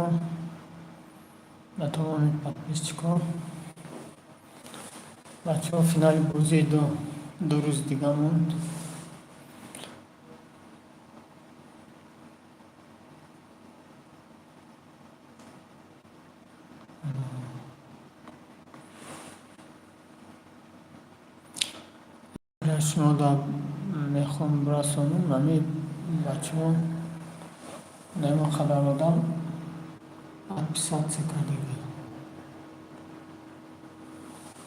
Алайкум ба тамоми подписчикон. Бачаҳо, финали бозии 2 рӯз дига монд. Шумо мехоҳам расонам, ҳами бачаҳо, немо қадар одам подписаться кардагӣ.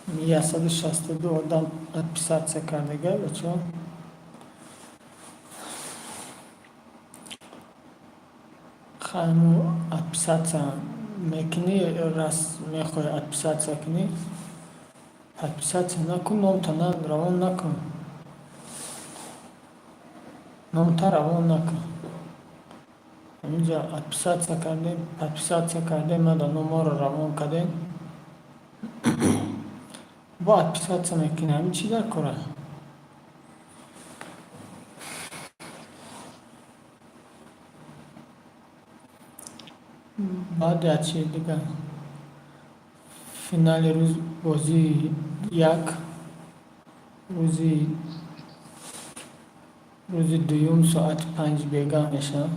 162 одам подписаться кардага, бачаҳо. Хайму отписаться мекунӣ, раз мехоҳӣ отписаться кунӣ, подписаться накун, номта равон накун. Номта равон накун. Ҳаминҷа отписаться кардем, подписаться кардем, мада номҳоро равон кардем. Бо отписаться мекунӣ, ҳамин чӣ дар кора? Баъд як чизи дига. Финали рӯз бозии як рӯзи дуюм соати 5 бегаҳ мешавад.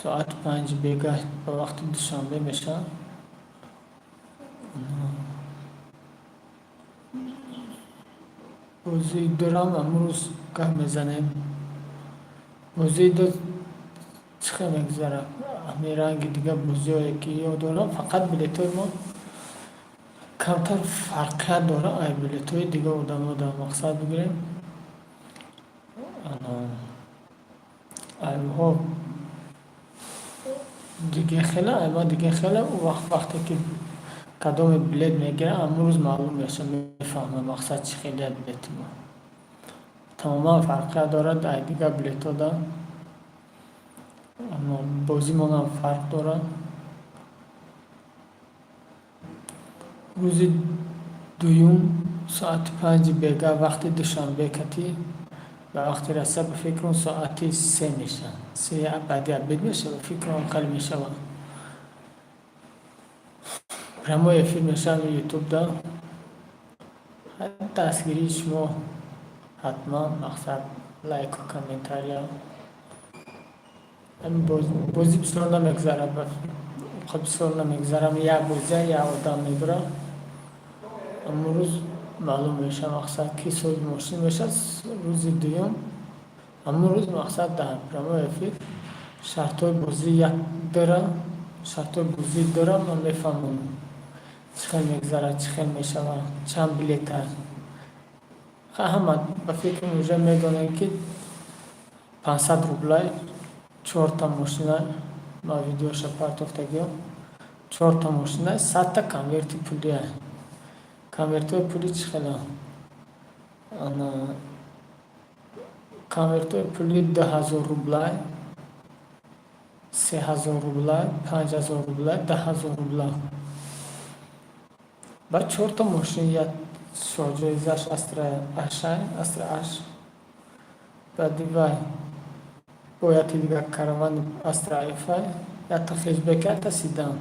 Соати 5 бегаҳ ба вақти Душанбе мешавад. Бозии дурам ҳамун рӯз гап мезанем. Бозии ду чӣ хел мегузарад? Ҳамин ранги дига бозиҳое ки ёд дорам, фақат билетҳои мо камтар фарқият дорад ай билетҳои дига одамо. Дар мақсад бигирем, айҳо диге хела, айма диге хела. У вақт вақте ки кадоме билет мегирад, ҳамун рӯз маълум мешавад, мефаҳмад мақсад чӣ хелият. Билети мо тамоман фарқият дорад ай дигар билетҳо да, бозимонам фарқ дорад. Рӯзи дуюм соати 5 бегаҳ вақти Душанбе катӣ, ба вақти Россия ба фикрам соати 3 мешавад. 3 баъди обед мешавад, ба фикрам хеле мешавад. Прямой эфир мешавад ютубда. Дастгирии шумо ҳатман, мақсад лайку комментария. Бозӣ бисёр намегузарад, бисёр намегузарам, як бозия як одам мебурад. Ҳамун рӯз маълум мешавад мақсад ки соҳиби мошин мешавад. Рӯзи дуюм ҳамун рӯз мақсад дар прямой эфир шартҳои бозии як дора, шартҳои бозии дора ман мефаҳмонам, чӣ хел мегузарад, чӣ хел мешавад, чанд билет аст. Ҳама ба фикрам уже медонем, ки 500 рублай чорта мошина. Ман видеоша партофтагиам. Чорта мошина, 100-та конверти пулия. Конвертҳои пулӣ чӣ хеланд? Конвертҳои пулӣ 2000 рублай, 3000 рублай, 5000 рублай, 10 000 рубла. Баъд чорта мошин, як шоҳҷоизаш Астра Ашай, Астра Аш. Баъди вай бо яке дигар каравани Астра Фай, якта хэтчбек, якта седан.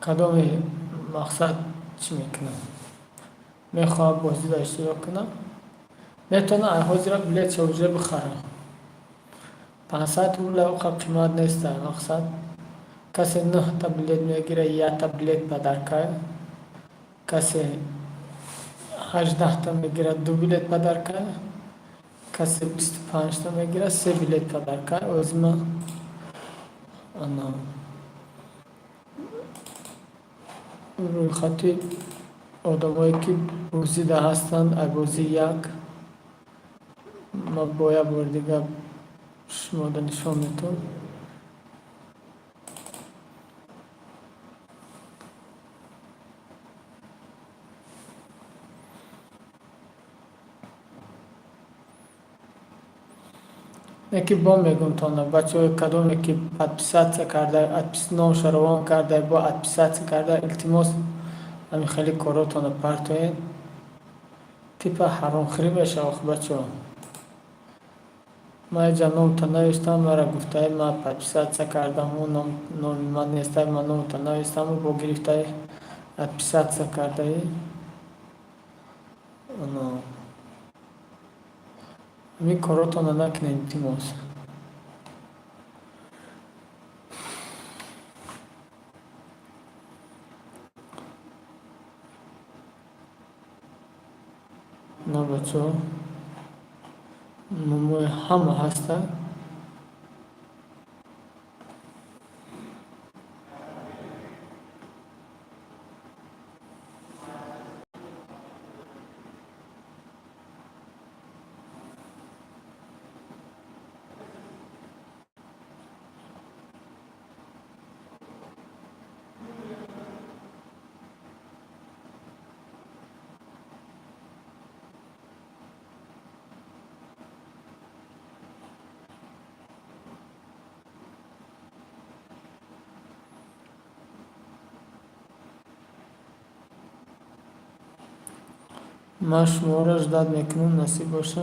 Кадоме мақсад чӣ мекунад, мехоҳад бозида иштирок кунад, метавонад ай ҳозира билетша уже бихарад. 500 рубла оқа қимат неста. Мақсад касе нӯҳта билет мегирад, якта билет подарка, касе 18-та мегирад, ду билет подарка, касе 25-та мегирад, се билет подарка. Озима ана рӯйхати одамое ки бозида ҳастанд ай бозии як ма бо як бори дигар шумода нишон медиҳам. Яке бо мегӯм, бачаҳои кадоме ки подписаться карда, номша равон карда, бо отписаться карда, илтимос, ҳамин хеле коротонро партоед. Типа ҳаромхӯрӣ мешавад, бачаҳо. Ман инҷа номта навиштам, мара гуфтаи ман подписаться кардаму номи ман нестай, ман номта навистаму бо гирифтаи отписаться кардаи. Ҳамин коротонро накунед, илтимос. На, бачаҳо, номҳои ҳама ҳастанд. Ман шуморо ждать мекунам, насиб боша.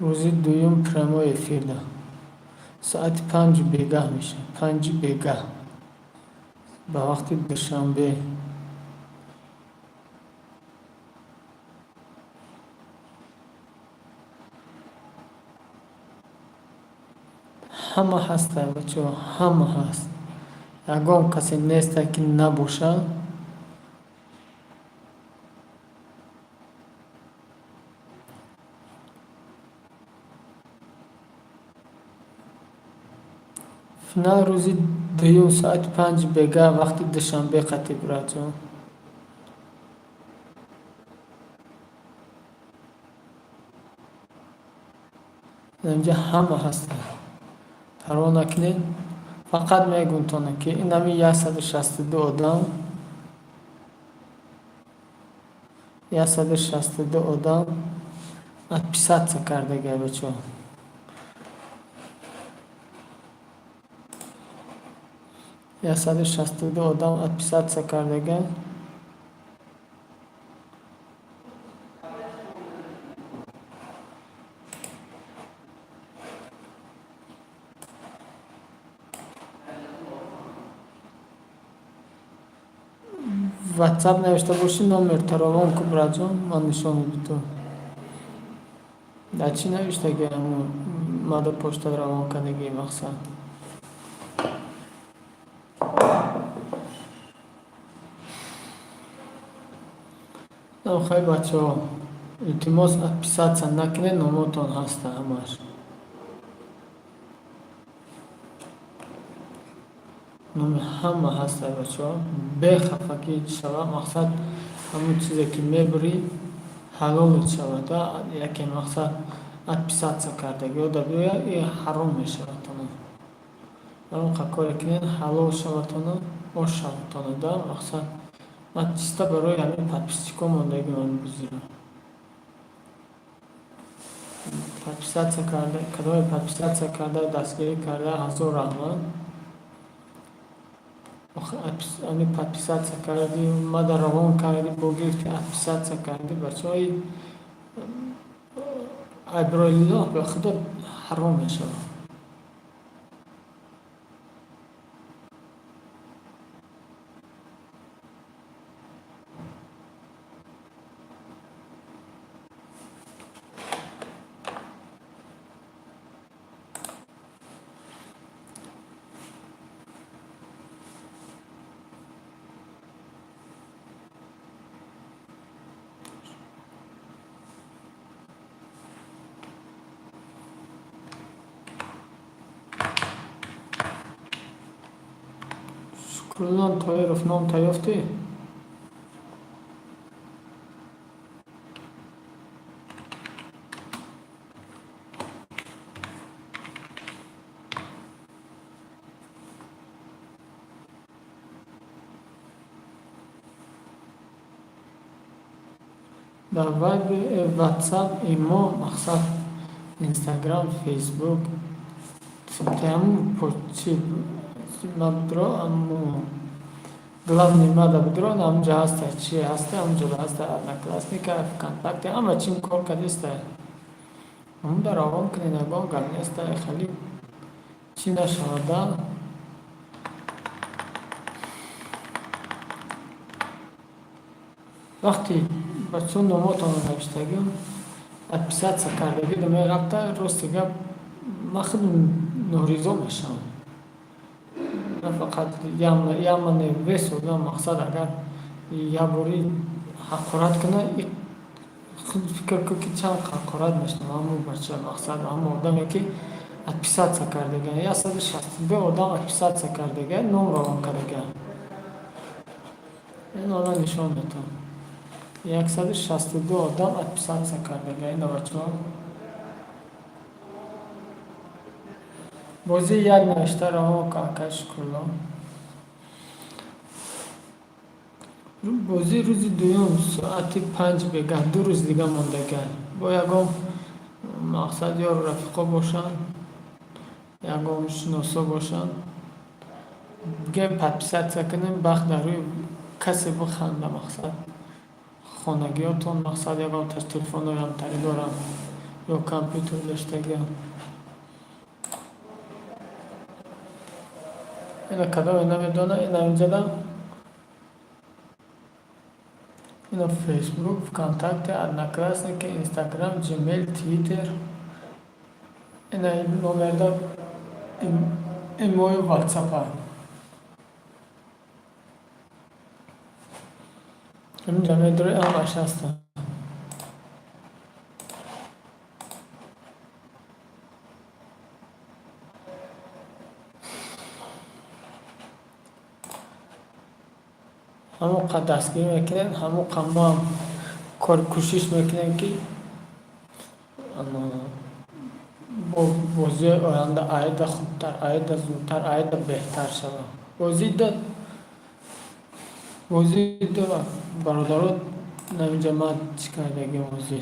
Рӯзи дуюм прямой эфирда. Соати 5 бегаҳ мешавад. 5 бегаҳ. Ба вақти Душанбе. Ҳама ҳастанд, бачаҳо, ҳама ҳаст. Ягон касе нестад, ки набошад. Финал рӯзи дуюм соати 5 бегаҳ вақти Душанбе қатъи, братҷон. Инҷа ҳама ҳастанд. Парво накунед. Фақат мегӯм, ки ин ҳами 162 одам, 162 одам отписаться кардагай, бачаҳо. 162 одам отписаться кардагай. Ватсап навишта бошӣ, номерта равон кун, братҷон, ман нишон медиҳам. Дар чӣ навиштаги, мада почта равон кардагӣ, мақсад? Хай, бачаҳо, илтимос, отписаться накунед, номотон ҳаста ҳамаш. Номи ҳама ҳаста, бачаҳо. Бехафагӣ шава, мақсад, ҳамон чизе ки мебурӣ, ҳалолат шавад. Яке, мақсад, отписаться кардагиҳо да биёяд, и ҳаром мешавадтона. Ҳамон коре кунед, ҳалол шавадтона, ош шавадтона да, мақсад. Ман чисто барои ҳамин подписчикҳо мондагӣ ман бузира. Подписаться карда, кадоме подписаться карда, дастгирӣ карда, ҳазор раҳмат. Ами подписаться кардӣ, мада равон кардӣ, бо гирифти отписаться кардӣ, бачаҳои, айброиллоҳ, ба худо, ҳаром мешавад. Шукрулло Тоиров, ном ёфтӣ? Дар Вайбер, Ватсап, Имо, мақсад, Инстаграм, Фейсбук, ҳамун чи мабудро, аммо главный мада будро, ҳамунҷо ҳаста, чи ҳаста, ҳамунҷо ҳаста, Одноклассника, ВКонтакте, ҳама чим кор кардиста. Ҳамуда равон кунед, ягон гап неста, хеле чӣ нашавада. Вақте бачаҳо номотонро навиштагим, подписаться кардагӣ меғабта, рости гап, ман худам норизо мешавам. На фақат ямане вес одам, мақсад, агар як бори ҳақорат кунад, худ фикр кун, ки чанд ҳақорат мешавам. Ҳамон бача, мақсад, ҳамон одаме, ки отписаться кардага, 162 одам отписаться кардага, ном равон кардага. Ин ора нишон метавон, 162 одам отписаться кардага. Ина, бачаҳо, бозии як навишта равон кун, акай Шукрулло. Бозии рӯзи дуюм соати 5 бегаҳ, 2 рӯз дига мондага. Бо ягон мақсад, ёру рафиқо бошанд, ягон шиносо бошанд, бигем, подписаться кунем, бахт дар рӯи касе биханда. Мақсад, хонагиётон, мақсад, ягон телефонҳои ҳамтарӣ доранд ё компютер доштагианд. Ина, кадоме намедонад, ина инҷада, ина Фейсбук, ВКонтакте, Одноклассники, Инстаграм, Gmail, Твиттер, ина номерда имою Ватсапа. Инҷа медури, ҳамаш ҳастанд. Ҳамон қад дастгирӣ мекунем, ҳамон қад моам кор кӯшиш мекунем, ки бозиҳои оянда аида хубтар, аида зудтар, аида беҳтар шавад. Бозии ду, бародаро, инҷа ман чӣ кардагим? Бозӣ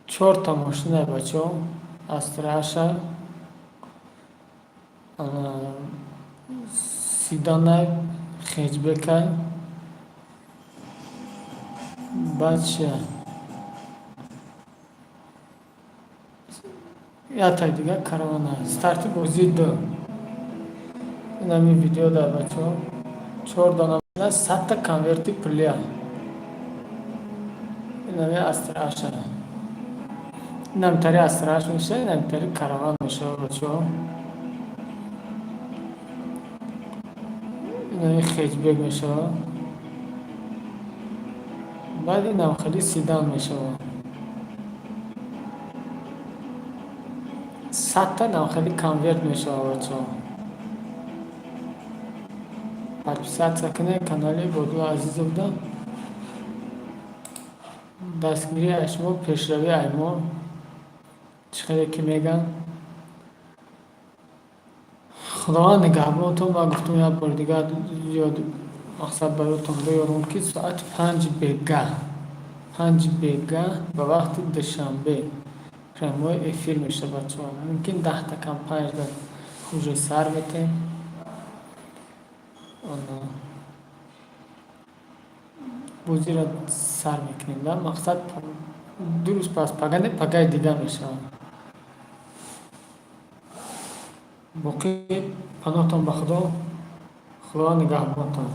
чорта мошина, бачаҳо: Астраша, седанай, хэтчбекай, баъд чия, яктаи дигар Каравана. Старти бозии ду инами видео дар, бачаҳо, чор дона, 100-та конверти пулия. Инами Астраша, инамтари Астраш мешавад, инамтари Караван мешавад, бачаҳо, инами хэтчбек мешавад, баъд инам хеле седан мешавад. 100-та намхели конверт мешавад, бачаҳо. Подписаться кунед канали Бодула Азизовда. Дастгирии ай шумо пешравии ай мо, чӣ хеле ки мегӯянд. Худованд нигаҳбонтон. Ман гуфтам, як бори дигар ёд, мақсад, баротон биёрам, ки соати 5 бегаҳ, 5 бегаҳ ба вақти Душанбе прямой эфир мешавад, бачаҳо. Мумкин 10-та кам 5-да уже сар метем. Бозиро сар мекунем да, мақсад, 2 рӯз пас, пага не, пагаи дига мешавад. Боқӣ паноҳтон ба Худо, Худованд нигаҳбонтон.